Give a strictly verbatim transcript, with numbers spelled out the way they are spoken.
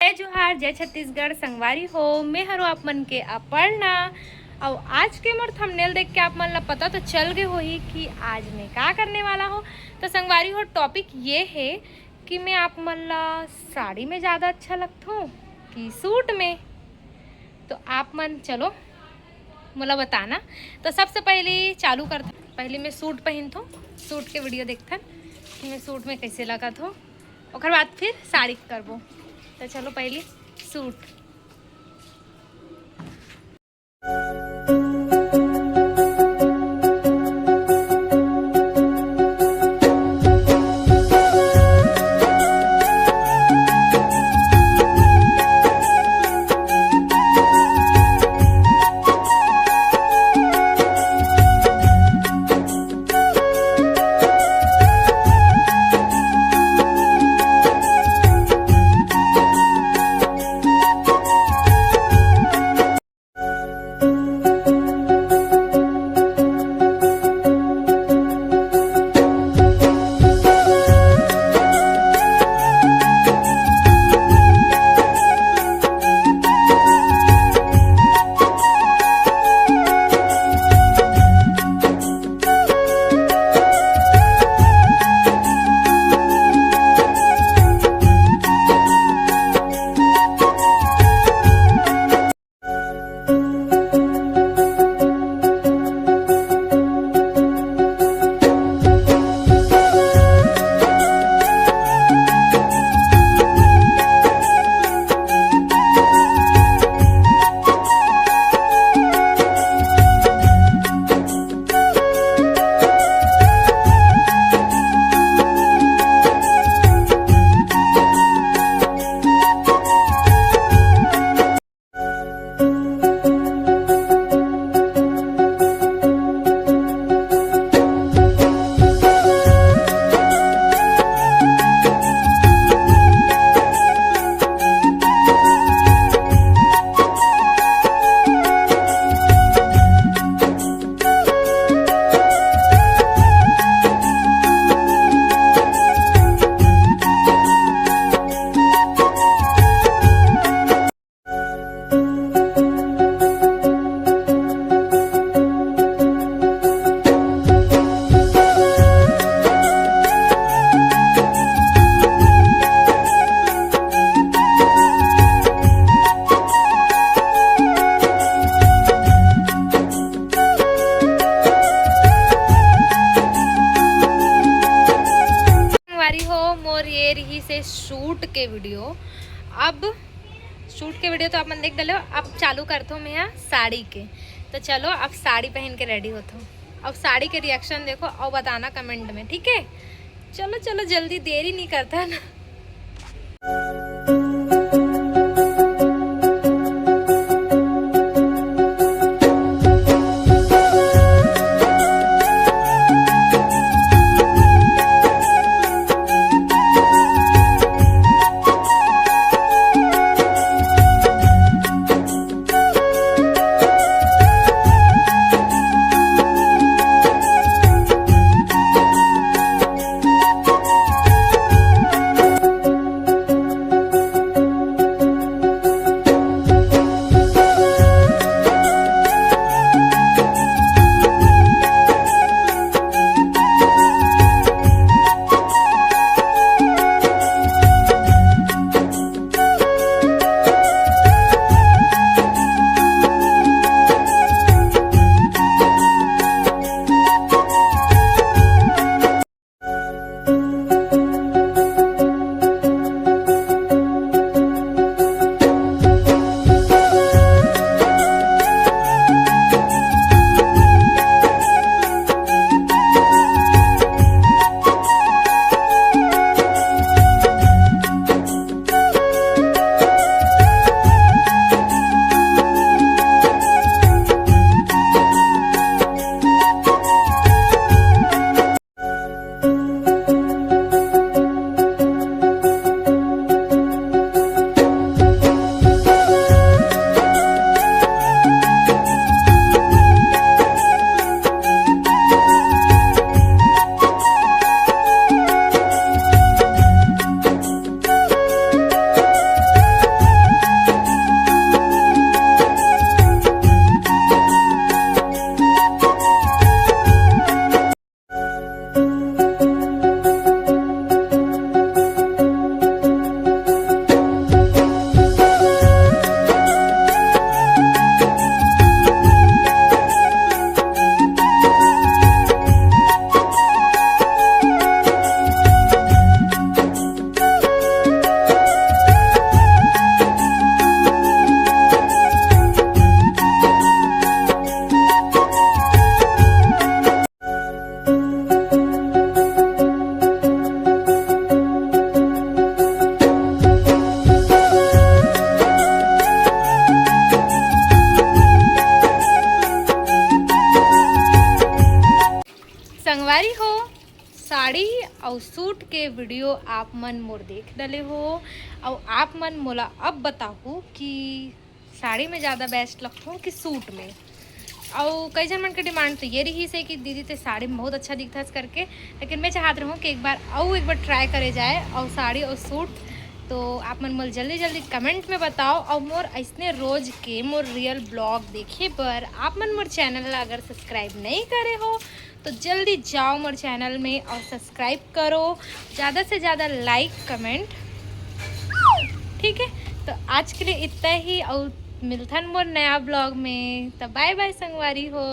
जय जोहार, जय छत्तीसगढ़। संगवारी हो, मैं हरो आप मन के अपर्णा। अउ आज के मोर थंबनेल देख के आप मन ला पता तो चल गए होही कि आज मैं का करने वाला हूँ। तो संगवारी हो, टॉपिक ये है कि मैं आप मन ला साड़ी में ज़्यादा अच्छा लगता हूँ कि सूट में। तो आप मन चलो मोला बताना। तो सबसे पहले चालू करथन, पहले मैं सूट पहनथों, सूट के वीडियो देखथन कि मैं सूट में कैसे लगत हो, ओकर बाद फिर साड़ी करबो। तो चलो पहले सूट। संगवारी हो, मोर ये रही से सूट के वीडियो। अब सूट के वीडियो तो आप मन देख डले हो, अब चालू करथो मैं यहाँ साड़ी के। तो चलो, अब साड़ी पहन के रेडी होथो। अब साड़ी के रिएक्शन देखो और बताना कमेंट में, ठीक है? चलो चलो, जल्दी, देरी नहीं करता ना। अउ सूट के वीडियो आप मन मोर देख डले हो। अउ आप मन मोला अब बताहू कि साड़ी में ज़्यादा बेस्ट लगथों कि सूट में। अउ कई झन मन के डिमांड तो ये रहिस हे कि दीदी ते साड़ी में बहुत अच्छा दिखथस करके, लेकिन मैं चाहत रहूँ कि एक बार अउ एक बार ट्राई करे जाए अउ साड़ी अउ सूट। तो आप मन मोला जल्दी जल्दी कमेंट में बताओ, अउ मोर ऐसने रोज के मोर रियल ब्लॉग देखे बर आप मन मोर चैनल ला अगर सब्सक्राइब नहीं करे हो तो जल्दी जाओ मोर चैनल में अउ सब्सक्राइब करो, ज़्यादा से ज़्यादा लाइक कमेंट। ठीक है, तो आज के लिए इतना ही, अउ मिलथन मोर नया ब्लॉग में। तो बाय बाय संगवारी हो।